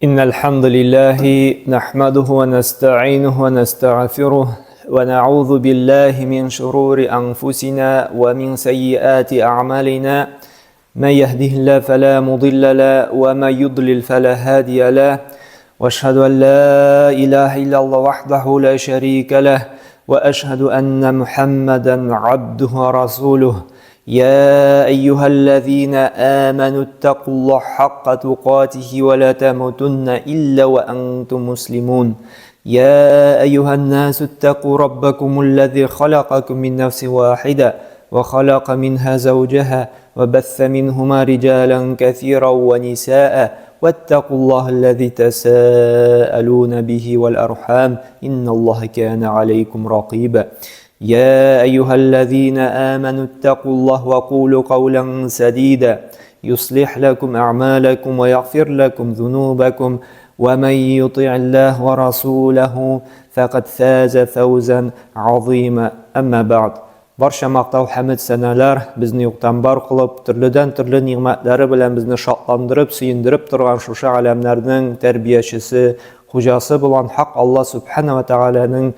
إن الحمد لله نحمده ونستعينه ونستغفره ونعوذ بالله من شرور أنفسنا ومن سيئات أعمالنا من يهده الله فلا مضل له ومن يضلل فلا هادي له واشهد أن لا إله إلا الله وحده لا شريك له وأشهد أن محمدا عبده ورسوله يا أيها الذين آمنوا اتقوا الله حق تقاته ولا تموتن إلا وأنتم مسلمون يا أيها الناس اتقوا ربكم الذي خلقكم من نفس واحدة وخلق منها زوجها وبث منهما رجالا كثيرا ونساء واتقوا الله الذي تساءلون به والأرحام إن الله كان عليكم رقيبا يا أيها الذين آمنوا اتقوا الله وقولوا قولا سديدا يصلح لكم أعمالكم ويغفر لكم ذنوبكم ومن يطع الله ورسوله فقد فاز فوزا عظيما أما بعد Барча мактау хәмед сәнәләр безне юктан бар кылып, төрледән-төрле нигъмәтләре белән безне шатландырып, сөендереп торган шушы галәмнәрнең тәрбиячесе, хуҗасы булган Хак Алла Сүбхәнә вә Тәгаләнең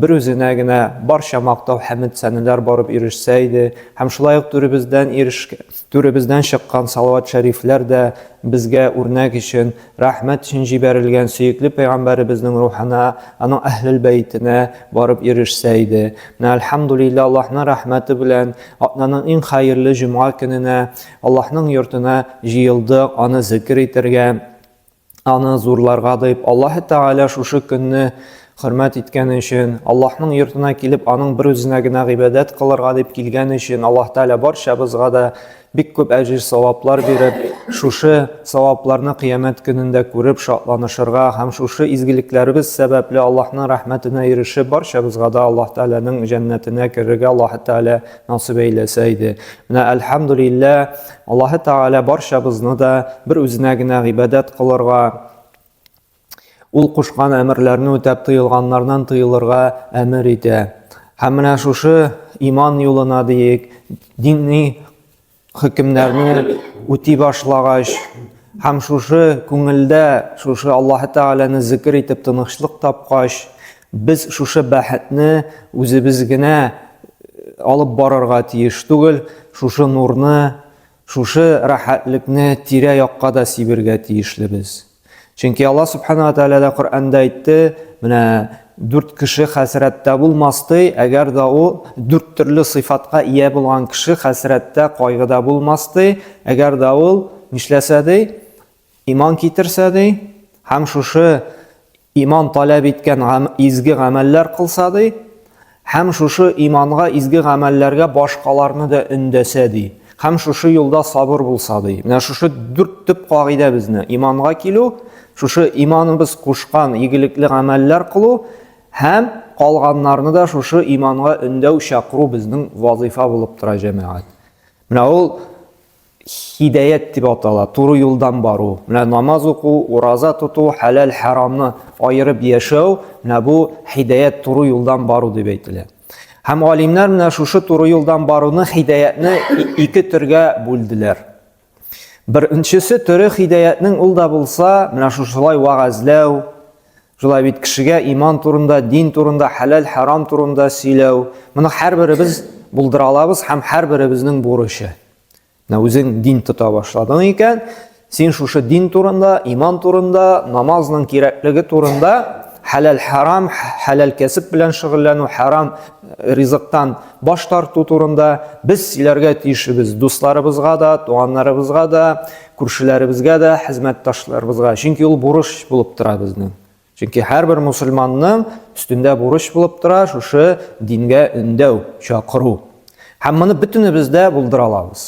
бер үзенә генә барча мактау хәмед сәнәләр барып ирешсә иде һәм шулай ук түребездән түребездән чыккан салават шәрифләр дә безгә үрнәк өчен, рәхмәт өчен җибәрелгән сөекле пәйгамбәребезнең рухына, аның әһлел бәйтенә барып ирешсә иде. Менә әлхәмдулилла Аллаһның рәхмәте белән атнаның иң хәерле җомга көненә Аллаһның йортына җыелдык, аны зикер итәргә, аны зурларга дип Аллаһ Тәгалә шушы көнне хөрмәт иткән өчен, Аллаһның йортына килеп, аның бер үзенә генә гыйбадәт кылырга дип килгән өчен Аллаһ Тәгалә барчабызга да бик күп әҗер саваплар биреп, шушы савапларны кыямәт көнендә күреп шатланышырга һәм шушы изгелекләребез сәбәпле Аллаһның рәхмәтенә ирешеп, барчабызга да Аллаһ Тәгаләнең җәннәтенә керергә Аллаһ Тәгалә насыйп әйләсә иде. Менә әлхәмдулилләһ, Аллаһы Тәгалә барчабызны да бер үзенә генә гыйбадәт кылырга, ул кушкан әмерләрне үтәп тыелганнардан тыелырга әмер итә. Һәм менә шушы иман юлына диек, дини хөкемнәрне үти башлагач, һәм шушы күңелдә шушы Аллаһы Тәгаләне зикер итеп тынычлык тапкач, без шушы бәхетне үзебез генә алып барырга тиеш түгел, шушы нурны, шушы рәхәтлекне тирә-якка да сибергә тиешлебез. Чөнки Алла Субхана ва Тәгалә дә Коръәндә әйтте, менә дүрт кеше хәсрәттә булмас ди, әгәр дә ул дүрт төрле сыйфатка ия булган кеше хәсрәттә, кайгыда булмас ди, әгәр дә ул нишләсә ди, Иман китерсә ди, һәм шушы иман таләп иткән изге гамәлләр кылса ди, һәм шушы иманга, изге гамәлләргә башкаларны да өндәсә ди, һәм шушы юлда сабыр булса ди. Менә шушы дүрт төп кагыйдә безне иманга килү, шушы иманыбыз кушкан игелекле гамәлләр кылу һәм калганнарны да шушы иманга өндәү, чакыру безнең вазыйфа булып тора, җәмәгать. Менә ул хидаят дип атала, туры юлдан бару. Менә намаз уку, ураза тоту, хәләл, харамны аерып яшәү, менә бу хидаят туры юлдан бару дип әйтелә. Һәм галимнәр менә шушы туры юлдан баруны хидаятны ике төргә бүлделәр. Беренчесе төре хидаятның ул да булса, менә шушылай вәгазьләү, шулай бит кешегә иман турында, дин турында, хәләл, харам турында сөйләү. Моны һәрберебез булдыра алабыз һәм һәрберебезнең бурычы. Менә үзең дин тота башладың икән, син шушы дин турында, иман турында, намазның кирәклеге турында, хәләл харам, хәләл кәсеп белән шөгыльләнү, харам э, ризыктан баш тарту турында без сөйләргә тиешбез дусларыбызга да, туганнарыбызга да, күршеләребезгә дә, хезмәттәшләребезгә. Чөнки ул бурыч булып тора безнең. Чөнки һәрбер мусульманның өстендә бурыч булып тора шушы дингә өндәү, чакыру. Һәм моны бөтенебез дә булдыра алабыз.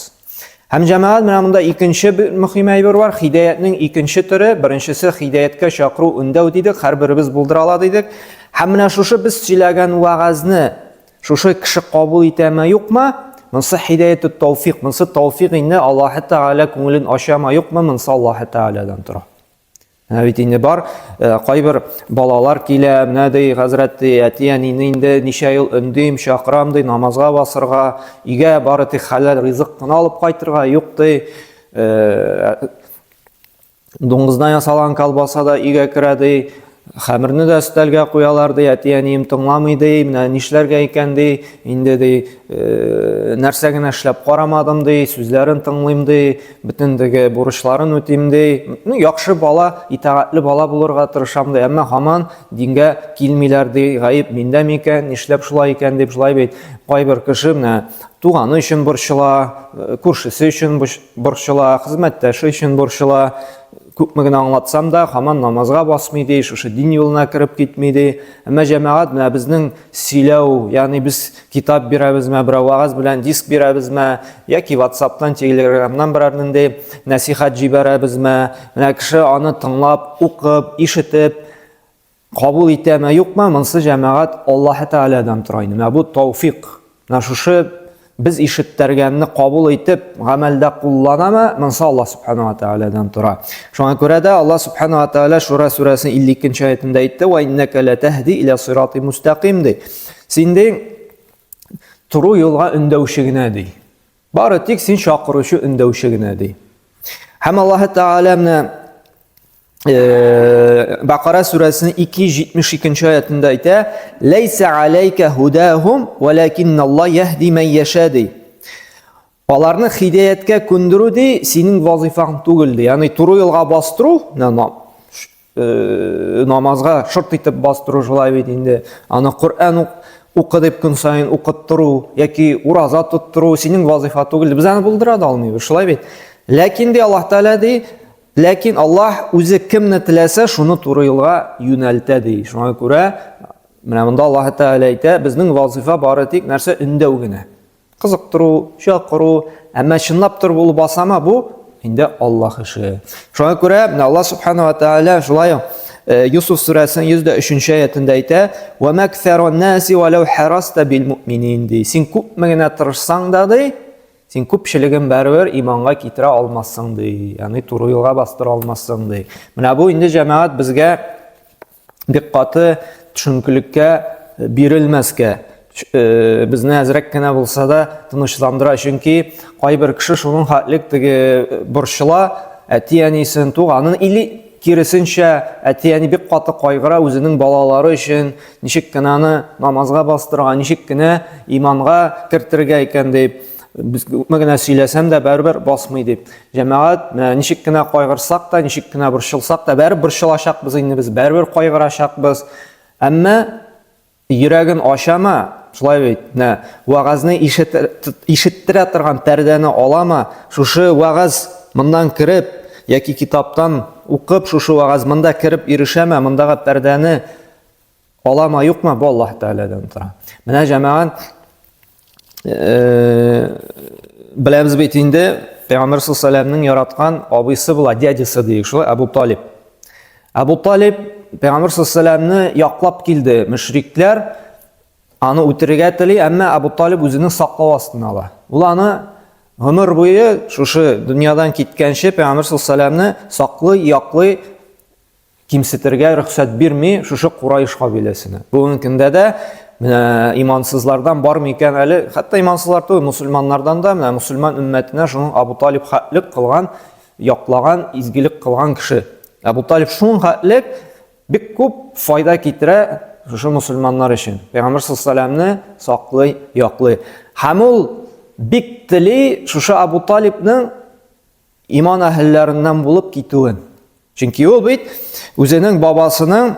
Һәм җәмәгать менә монда икенче мөһим әйбер бар, хидәятнең икенче төре, беренчесе хидәяткә чакыру, өндәү дидек, һәрберебез булдыра ала дидек. Һәм менә шушы без сөйләгән вәгазьне шушы кеше кабул итәме, юкмы? Монсы хидәятү тауфик, монсы тауфик инде Аллаһы Тәгалә күңелен ачамы, юкмы? Монсы Аллаһы Тәгаләдән тора. Менә бит инде бар, э, кайбер балалар килә, менә ди, хәзрәт ди, әти-әнине инде ничә ел өндим, чакырам ди, намазга басырга, өйгә бары тик хәләл ризык кына алып кайтырга, юк ди. Э, Дуңгыздан ясалган колбаса да өйгә керә ди, хәмерне дә өстәлгә куялар ди, әти-әнием тыңламый ди, менә нишләргә икән ди, инде ди, э, нәрсә генә эшләп карамадым ди, сүзләрен тыңлыйм ди, бөтен теге бурычларын үтим ди. Ну, яхшы бала, итагатьле бала булырга тырышам ди, әмма һаман дингә килмиләр ди, гаеп миндә микән, нишләп шулай икән дип, шулай бит. Кайбер кеше менә туганы өчен борчыла, э, күршесе өчен борчыла, хезмәттәше өчен борчыла. Күпме генә аңлатсам да, һаман намазга басмый ди, шушы дин юлына кереп китми ди. Әмма җәмәгать менә безнең сөйләү, ягъни без китап бирәбезме, берәү вәгазь белән диск бирәбезме, яки WhatsApp-тан, Telegram-нан берәр нинди нәсихәт җибәрәбезме, менә кеше аны тыңлап, укып, ишетеп, Кабул итәме, юкмы, монсы җәмәгать Аллаһы Тәгаләдән тора инде. Менә бу тауфик. Менә шушы без ишеттергәнне кабул итеп, гамәлдә кулланамы, монсы Аллаһ Субхану ва Тәгаләдән тора. Шуңа күрә дә Аллаһ Субхану ва Тәгалә Шура сүрәсенең 52 аятында әйтте: "Ва иннәкә латаһди иля сирати мустаким" ди. Син ди туры юлга өндәүче генә ди. Бары тик син чакыручы, өндәүче генә ди. Һәм Аллаһы Тәгалә менә Бакара сүрәсенең 272 аятында әйтә: "Ләйсә алейка һудахум, валакинналлаһ яһди ман яша" ди. Аларны хидаяткә күндерү ди, синең вазифаң түгел ди. Ягъни туры юлга бастыру, намазга шырт итеп бастыру шулай бит инде. Аны Коръән укы дип көн саен укыттыру яки ураза тоттыру синең вазифа түгел. Без аны булдыра да алмыйбыз, шулай бит. Ләкин ди Аллаһ Тәгалә ди, ләкин Аллаһ үзе кемне теләсә, шуны туры юлга юнәлтә ди. Шуңа күрә менә монда Аллаһ Тәгалә әйтә, безнең вазифа бары тик нәрсә өндәү генә. Кызыктыру, чакыру, әмма чынлап торып ул басама бу инде Аллаһ эше. Шуңа күрә менә Аллаһ субхана ва тааля шулай э, Юсуф сүрәсенең 103 аятында әйтә: "Ва максарун наси валау хараста бил муъминин" ди. Син күпме генә тырышсаң да ди, син күпчелеген барыбер иманга китерә алмассың ди. Ягъни туры юлга бастыра алмассың ди. Менә бу инде җәмәгать безгә бик каты төшенкелеккә бирелмәскә, э, безне әзрәк кенә булса да тынычландыра, чөнки кайбер кеше шуның хәтлек теге э, борчыла әти-әнисен, туганын или киресенчә әти-әни бик каты кайгыра үзенең балалары өчен, ничек кенә аны намазга бастырырга, ничек кенә иманга кертергә икән дип. Без күпме генә сөйләсәм дә барыбер басмый дип. Җәмәгать, менә ничек кенә кайгырсак та, ничек кенә борчылсак та, бәрібер борчылачакбыз инде без, бәрібер кайгырачакбыз. Әмма йөрәген ачама, шулай бит, менә вәгазьне ишеттерә торган пәрдәне алама, шушы вәгазь моннан кереп яки китаптан укып, шушы вәгазь монда кереп ирешәме, мондагы пәрдәне Алама юкмы, бу Аллаһ Тәгаләдән тора. Менә җәмәгать э, беләбез бит инде, Пәйгамбәр саллаллаһу яраткан абыйсы була, дядясы диек, шулай Абу Талиб. Абу Талиб Пәйгамбәр саллаллаһу яклап килде. Мөшрикләр аны үтерергә тели, әмма Абу Талиб үзенең саклау астына ала. Ул аны гомер буе шушы дөньядан киткәнче Пәйгамбәр саллаллаһу саклый, яклый, кимсетергә рөхсәт бирми шушы Курайш кабиләсенә. Бүгенге көндә дә менә имансызлардан бар микән әле, хәтта имансызлар түгел, мусульманнардан да менә мусульман өммәтенә шуның Абу Талиб хәтлек кылган, яклаган, изгелек кылган кеше. Абу Талиб шуның хәтлек бик күп файда китерә шушы мусульманнар өчен. Пәйгамбер саллаллаһу саклый, яклый. Һәм ул бик тели шушы Абу Талибның иман әһелләреннән булып китүен. Чөнки ул бит үзенең бабасының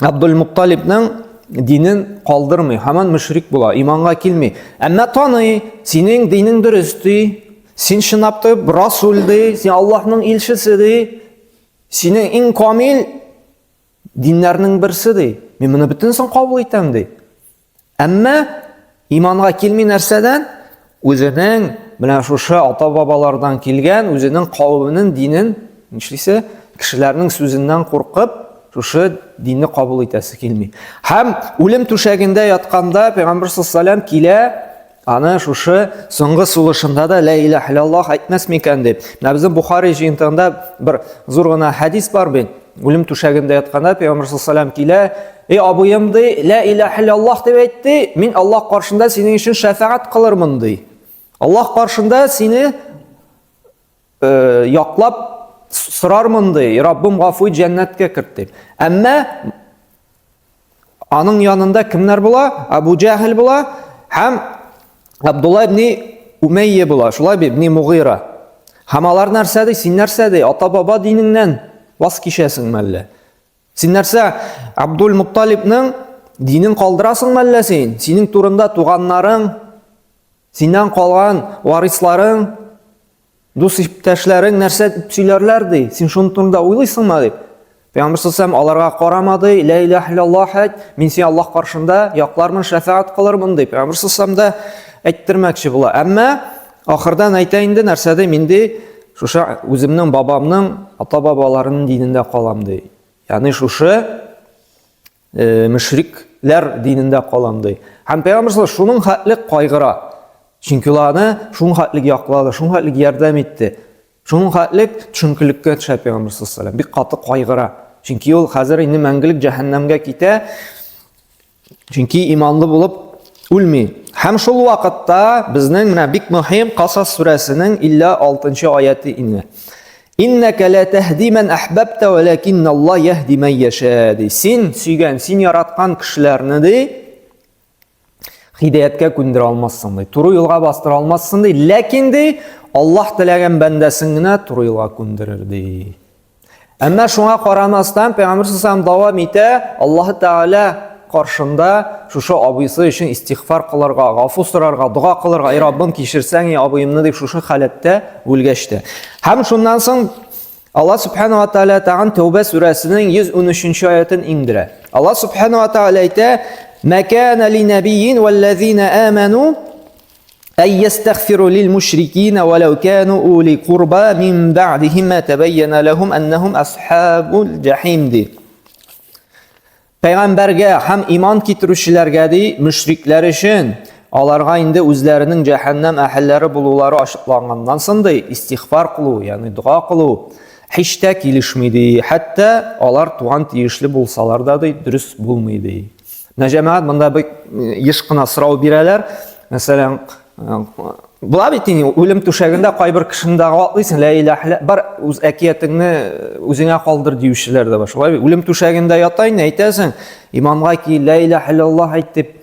Абдул-Мутталибның динен калдырмый, һаман мөшрик була, иманга килми. Әмма таный, синең динең дөрес ди, син чынлап торып расул ди, син Аллаһның илчесе ди, синең иң камил диннәрнең берсе ди. Мин моны бөтенесен кабул итәм ди. Әмма иманга килми нәрсәдән? Үзенең менә шушы ата-бабалардан килгән, үзенең кавеменең динен нишлисе? Кешеләрнең сүзеннән куркып, шушы динне кабул итәсе килми. Һәм үлем түшәгендә ятканда Пәйгамбер саллаллаһу килә, аны шушы соңгы сулышында да лә илаһ иллаллаһ әйтмәс микән дип. Менә безнең Бухари җыентыгында бер зур гына хәдис бар бит. Үлем түшәгендә ятканда Пәйгамбер саллаллаһу килә, "Эй абыем ди, лә илаһ иллаллаһ дип әйтте, мин Аллаһ каршында синең өчен шәфәгать кылырмын ди. Аллаһ каршында сине э, яклап сорармын ди, Раббым гафу ит, җәннәткә керт дип. Әмма аның янында кемнәр була? Абу Җәһел була һәм Абдулла ибни Умәйя була, шулай бит, ибни Мугыйра. Һәм алар нәрсә ди? Син нәрсә ди? Ата-баба динеңнән ваз кичәсең мәллә? Син нәрсә, Абдул Мутталибның динен калдырасың мәллә син? Синең турында туганнарың, синнән калган варисларың, дус иптәшләрең нәрсә дип сөйләрләр ди? Син шуның турында уйлыйсыңмы дип. Пәйгамбер саллаллаху аларга карамады, ла илаһ иллаллаһ әйт, мин сине Аллаһ каршында яклармын, шәфәгать кылырмын ди. Пәйгамбер саллаллаху да әйттермәкче була. Әмма ахырдан әйтә инде нәрсә ди, мин ди, шушы үземнең бабамның, ата-бабаларының динендә калам ди. Ягъни шушы мөшрикләр динендә калам ди. Һәм пәйгамбер саллаллаху шуның хәтле кайгыра. Чөнки ул аны шуның хәтле яклады, шуның хәтле ярдәм итте. Шуның хәтле төшенкелеккә төшә пәйгамбер саллаллаху алейһи бик каты кайгыра. Чөнки ул хәзер инде мәңгелек җәһәннәмгә китә. Чөнки иманлы булып үлми. Һәм шул вакытта безнең менә бик мөһим Касас сүрәсенең 56 аяты инде. Иннәкә ла тәһди мән әхбәбтә вәләкинна Аллаһ яһди мән яшә ди. Син сөйгән, син яраткан кешеләрне ди хидаяткә күндерә алмассың ди. Туры юлга бастыра алмассың ди. Ләкин ди Аллаһ теләгән бәндәсен генә туры юлга күндерер ди. Әмма шуңа карамастан Пәйгамбер саллаллаху дәвам итә, Аллаһ Тәгалә каршында шушы абыйсы өчен истигъфар кылырга, гафу сорарга, дога кылырга, "Эй Раббым, кичерсәң, абыемны" дип шушы халәттә үлгәч тә. Һәм шуннан соң Аллаһ Субхану ва Тааля тагын Тәүбә сүрәсенең 113 аятын иңдерә. Аллаһ Субхану ва Тааля әйтә: "Ма кана ли набийин валлазина аману أن يستغفروا للمشركين ولو كانوا أولي قربى من بعدهم ما تبين لهم أنهم أصحاب الجحيم ди. Пәйгамбәргә һәм иман китерүчеләргә ди, мөшрикләр өчен аларга инде үзләренең җәһәннәм әһелләре булулары ачыкланганнан соң ди, истигъфар кылу, ягъни дога кылу һич тә килешми ди. Хәтта алар туган тиешле булсалар да ди, дөрес булмый ди. Менә җәмәгать монда бик еш кына сорау бирәләр. Мәсәлән, була бит инде үлем түшәгендә кайбер кешене дә атлыйсың, ла илаһ илля, бар үз әкиятеңне үзеңә калдыр диючеләр дә бар. Шулай бит. Үлем түшәгендә ята инде әйтәсең, иманга кил, ла илаһ илляллаһ әйт дип.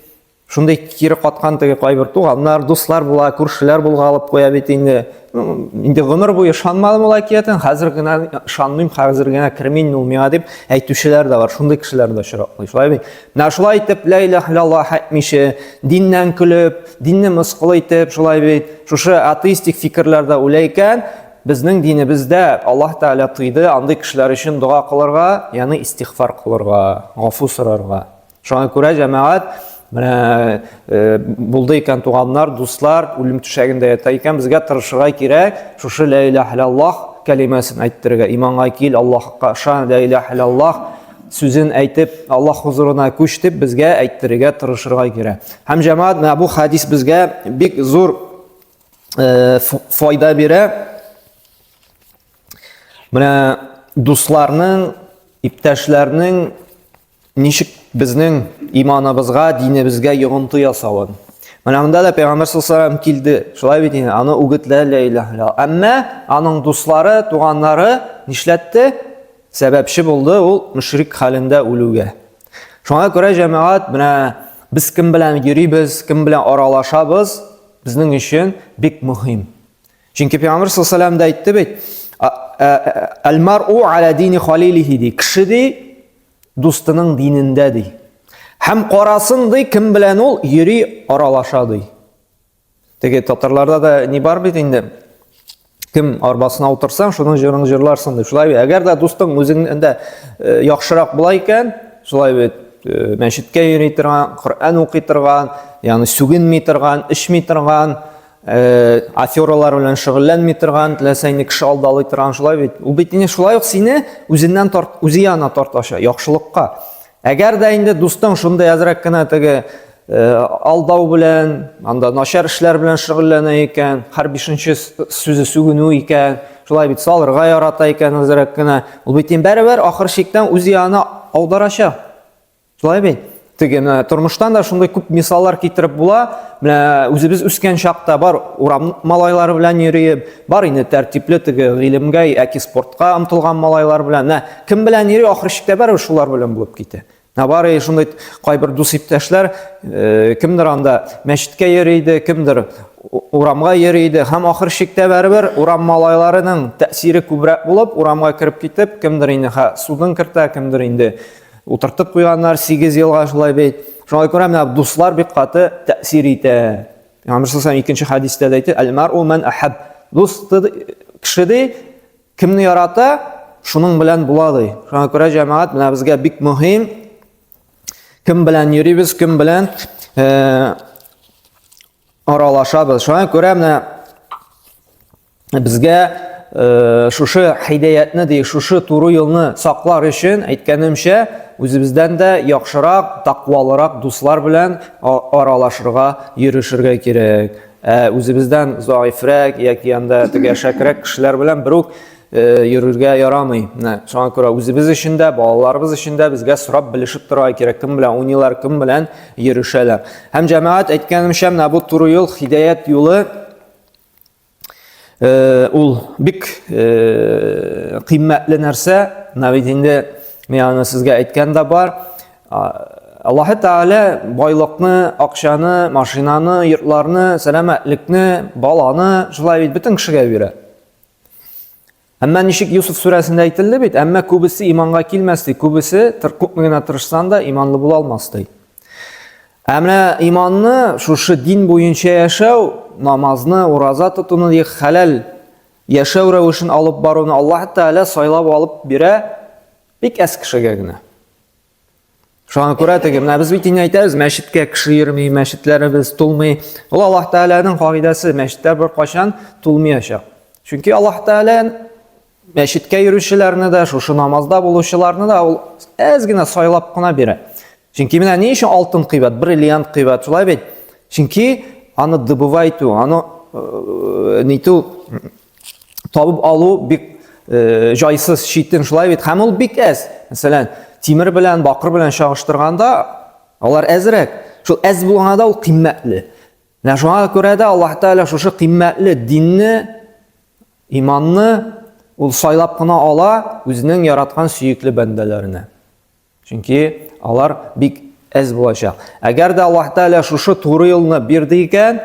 Шундый кире каткан теге кайбер туганнар, дуслар була, күршеләр булга алып куя бит инде. Инде гомер буе ышанмадым ул әкиятен, хәзер генә ышанмыйм, хәзер генә кермим ул миңа дип әйтүчеләр дә бар. Шундый кешеләр дә очраклый. Шулай бит. Менә шулай итеп ла илаһ иллаллаһ әйтмичә, диннән көлеп, динне мыскыл итеп, шулай бит, шушы атеистик фикерләрдә үлә икән, безнең динебездә Аллаһ Тәгалә тыйды андый кешеләр өчен дога кылырга, ягъни истигъфар кылырга, гафу сорарга. Шуңа күрә җәмәгать менә э, булды икән туганнар, дуслар, үлем түшәгендә ята икән, безгә тырышырга кирәк, шушы ла илаһ иллаллаһ кәлимәсен әйттерергә. Иманга кил, Аллаһка ышан, ла илаһ иллаллаһ сүзен әйтеп, Аллаһ хузурына күч дип безгә әйттерергә тырышырга кирәк. Һәм җәмәгать менә бу хадис безгә бик зур э, файда бирә. Менә дусларның, иптәшләрнең ничек безнең иманыбызга, динебезгә йогынты ясавын. Менә монда да Пәйгамбәр саллаллаху килде. Шулай бит инде, аны үгетләде, ла илаһ илlallah. Әмма аның дуслары, туганнары нишләтте? Сәбәпче булды ул мөшрик хәлендә үлүгә. Шуңа күрә җәмәгать, менә без кем белән йөрибез, кем белән аралашабыз, безнең өчен бик мөһим. Чөнки Пәйгамбер саллаллаху алейһи дә әйтте бит, Әл-мар'у аля дини халилихи ди. Кеше ди дустының динендә ди. Һәм карасын ди, кем белән ул йөри, аралаша ди. Теге татарларда да ни бар бит инде. Кем арбасына утырсаң, шуның җырын җырларсың дип. Шулай бит. Әгәр дә дустың үзеңнән дә э, яхшырак була икән, шулай бит, э, мәчеткә йөри торган, Коръән укый торган, ягъни сүгенми торган, эчми торган, э, афералар белән шөгыльләнми торган, теләсә инде кеше алдалый торган, шулай бит. Ул бит инде шулай ук сине үзеннән тарт, үзе янына тартачак, яхшылыкка. Әгәр дә инде дустың шундый әзрәк кенә теге э, алдау белән, анда начар эшләр белән шөгыльләнә икән, һәр бишенче сүзе сүгенү икән, шулай бит салырга ярата икән әзрәк кенә, ул бит инде барыбер ахыр чиктән үзе янына аударачак. Шулай бит? Теге менә тормыштан да шундый күп мисаллар китереп була. Менә үзебез үскән чакта бар урам малайлары белән йөриеп, бар инде тәртипле теге гыйлемгә яки спортка омтылган малайлар белән. Менә кем белән йөри, ахыр чиктә барыбер шулар белән булып китә. Менә бар шундый кайбер дус иптәшләр, кемдер анда мәчеткә йөри иде, кемдер урамга йөри иде һәм ахыр чиктә барыбер урам малайларының тәэсире күбрәк булып, урамга кереп китеп, кемдер инде судын кертә, кемдер инде Утыртып куйганнар 8 елга шулай бит. Шуңа күрә менә дуслар бик каты тәэсир итә. Пәйгамбер саллаллаху икенче хәдистә дә әйтә, "Әл-мар'у ман ахаб". Дус кеше ди, кемне ярата, шуның белән була ди. Шуңа күрә җәмәгать менә безгә бик мөһим кем белән йөрибез, кем белән э, аралашабыз. Шуңа күрә менә безгә э, шушы һидаятны ди, шушы туры юлны саклар өчен, әйткәнемчә, үзебездән дә яхшырак, тәкъвалырак дуслар белән аралашырга, йөрешергә кирәк. Ә үзебездән заифрәк яки анда теге әшәкрәк кешеләр белән берүк э, йөрергә ярамый. Менә шуңа күрә үзебез өчен дә, балаларыбыз өчен дә безгә сорап белешеп торырга кирәк, кем белән уйныйлар, кем белән йөрешәләр. Һәм җәмәгать әйткәнемчә, менә бу туры юл, һидаят юлы Э, ул бик э, кыйммәтле нәрсә. Менә бит инде мин аны сезгә әйткән дә бар. Аллаһы Тәгалә байлыкны, акчаны, машинаны, йортларны, сәламәтлекне, баланы шулай бит бөтен кешегә бирә. Әмма ничек Юсуф сүрәсендә әйтелде бит, әмма күбесе иманга килмәс ди, күбесе күпме генә тырышсан да иманлы була алмас ди. Ә менә иманны шушы дин буенча яшәү, намазны, ураза тотуны, ди, хәләл яшәү рәвешен алып баруны Аллаһ Тәгалә сайлап алып бирә бик әз кешегә генә. Шуңа күрә теге, менә без бит инде әйтәбез, мәчеткә кеше йөрми, мәчетләребез тулмый. Ул Аллаһ Тәгаләнең кагыйдәсе, мәчетләр беркайчан тулмаячак. Чөнки Аллаһ Тәгалә мәчеткә йөрүчеләрне дә, шушы намазда булучыларны да ул әз генә сайлап кына бирә. Чөнки менә ни өчен алтын кыйбат, бриллиант кыйбат, шулай бит? Чөнки аны добывать итү, аны э, нитү табып алу бик э, җайсыз, читен, шулай бит. Һәм ул бик әз. Мәсәлән, тимер белән, бакыр белән чагыштырганда, алар әзрәк. Шул әз булганда да ул кыйммәтле. Менә шуңа күрә дә Аллаһ Тәгалә шушы кыйммәтле динне, иманны ул сайлап кына ала үзенең яраткан сөекле бәндәләренә. Чөнки алар бик әз булачак. Әгәр дә Аллаһ Тәгалә шушы туры юлны бирде икән,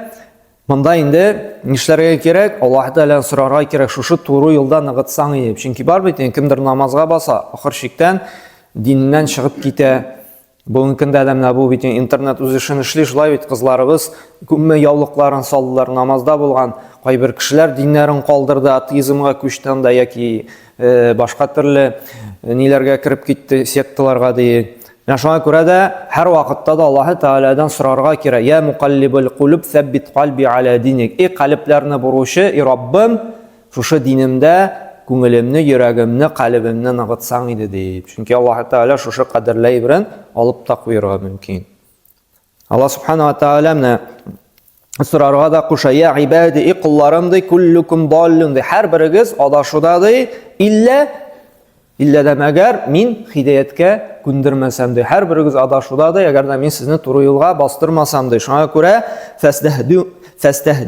монда инде нишләргә кирәк? Аллаһ Тәгаләдән сорарга кирәк, шушы туры юлда ныгытсаң иде. Чөнки бар бит инде кемдер намазга баса, ахыр чиктән диненнән чыгып китә. Бүгенге көндә дә менә бу бит интернет үз эшен эшли, шулай бит кызларыбыз күпме яулыкларын салдылар, намазда булган кайбер кешеләр диннәрен калдырды, атеизмга күчте анда яки Э, башка төрле э, ниләргә кереп китте, секталарга ди. Менә шуңа күрә дә һәр вакытта да Аллаһы Тәгаләдән сорарга кирәк. Я мукаллибул кулуб, сәббит кальби аля диник. Эй калебләрне боручы, и Раббым, шушы динемдә күңелемне, йөрәгемне, калебемне ныгытсаң иде дип. Чөнки Аллаһы Тәгалә шушы кадерле әйберен алып та куерга мөмкин. Аллаһ Субхану ва Тааля менә сорарга да куша. Я ибади, и колларым ди, куллукум даллун ди. Һәр берегез адашуда ди, иллә иллә дә мәгәр мин хидаяткә күндермәсәм ди. Һәр берегез адашуда ди, әгәр дә мин сезне туры юлга бастырмасам ди. Шуңа күрә фәстәһду фәстәһ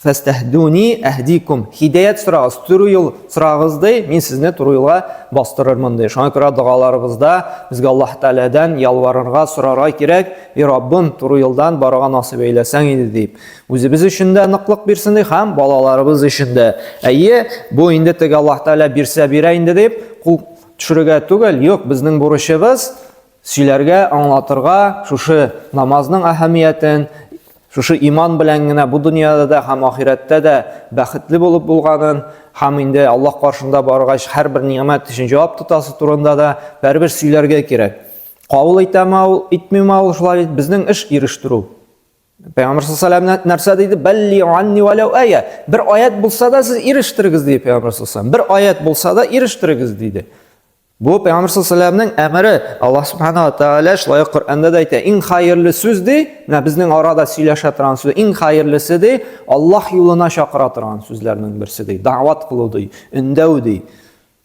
Фәстәһдүни әһдикум. Һидәят сорагыз, туры юл сорагыз ди, мин сезне туры юлга бастырырмын ди. Шуңа күрә догаларыбызда безгә Аллаһ Тәгаләдән ялварырга, сорарга кирәк, И Раббым, туры юлдан барырга насыйп әйләсәң иде дип. Үзебез өчен дә ныклык бирсен ди һәм балаларыбыз өчен дә. Әйе, бу инде теге Аллаһ Тәгалә бирсә бирә инде дип, кул төшерергә түгел, юк, безнең бурычыбыз сөйләргә, аңлатырга шушы намазның әһәмиятен, шушы иман белән генә бу дөньяда да һәм ахирәттә дә бәхетле булып булганын, һәм инде Аллаһ каршында баргач һәрбер нигъмәт өчен җавап тотасы турында да бәрбер сөйләргә кирәк. Кабул итәме ул, итмиме ул, шулай бит безнең эш ирештерү. Пәйгамбер саллаллаху алейһи нәрсә диде? Балли анни валау ая. Бер аят булса да сез ирештерегез диде Пәйгамбер саллаллаху Бер аят булса да ирештерегез диде. Бу Пәйгамбер саллаллаху әмере. Аллаһ субхана ва тааля шулай ук Коръәндә дә әйтә, иң хәерле сүз ди, менә безнең арада сөйләшә торган сүз, иң хәерлесе ди, Аллаһ юлына чакыра торган сүзләрнең берсе ди, дәгъват кылу ди, өндәү ди.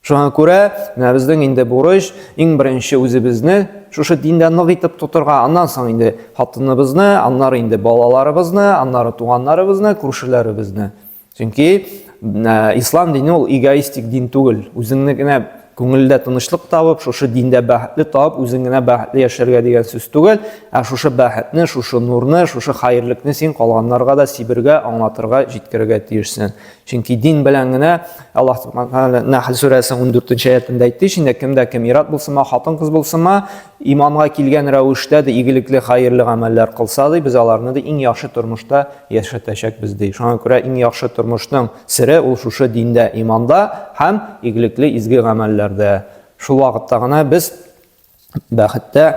Шуңа күрә менә безнең инде бурыч иң беренче үзебезне шушы диндә нык итеп тотырга, аннан соң инде хатыныбызны, аннары инде балаларыбызны, аннары туганнарыбызны, күршеләребезне. Чөнки ислам дине ул эгоистик дин түгел. Үзеңне генә күңелдә тынычлык табып, шушы диндә бәхетле табып, үзең генә бәхетле яшәргә дигән сүз түгел, ә шушы бәхетне, шушы нурны, шушы хәерлекне син калганнарга да сибергә, аңлатырга, җиткерергә тиешсең. Чөнки дин белән генә Аллаһ Субхану Нәхл сүрәсенең 14 аятында әйтте, инде кемдә кем ир-ат булсынмы, хатын-кыз булсынмы, иманга килгән рәвештә дә игелекле, хәерле гамәлләр кылса ди, без аларны да иң яхшы тормышта яшәтәчәкбез ди. Шуңа күрә иң яхшы тормышның сере ул шушы диндә, иманда һәм игелекле изге гамәлләрдә. Шул вакытта гына без бәхеттә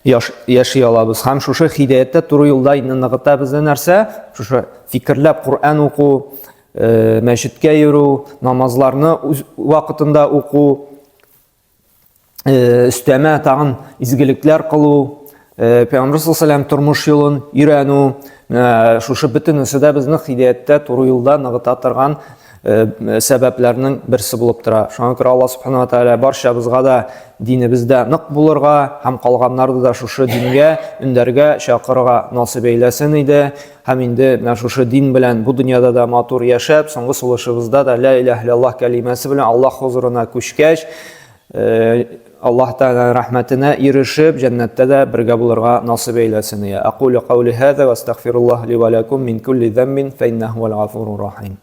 яши алабыз. Һәм шушы хидәяттә туры юлда инде ныгыта безне нәрсә? Шушы фикерләп Коръән уку, э, мәчеткә йөрү, намазларны үз вакытында уку, э, өстәмә тагын изгелекләр кылу, э, Пәйгамбер саллаллаху тормыш юлын өйрәнү, шушы бөтенесе дә безне хидәяттә туры юлда ныгыта торган сәбәпләрнең берсе булып тора. Шуңа күрә Аллаһ Субхану ва Тааля барчабызга да динебездә нык булырга һәм калганнарны да шушы дингә өндәргә, чакырырга насыйп әйләсен иде. Һәм инде менә шушы дин белән бу дөньяда да матур яшәп, соңгы сулышыбызда да ла илаһ илляллаһ кәлимәсе белән Аллаһ хозурына күчкәч, Аллаһ Тәгалә рәхмәтенә ирешеп, җәннәттә дә бергә булырга насыйп әйләсен. Акулю каули һаза ва астагфируллаһ ли ва лакум мин кулли заммин фа иннаһу хуал гафурur рахим.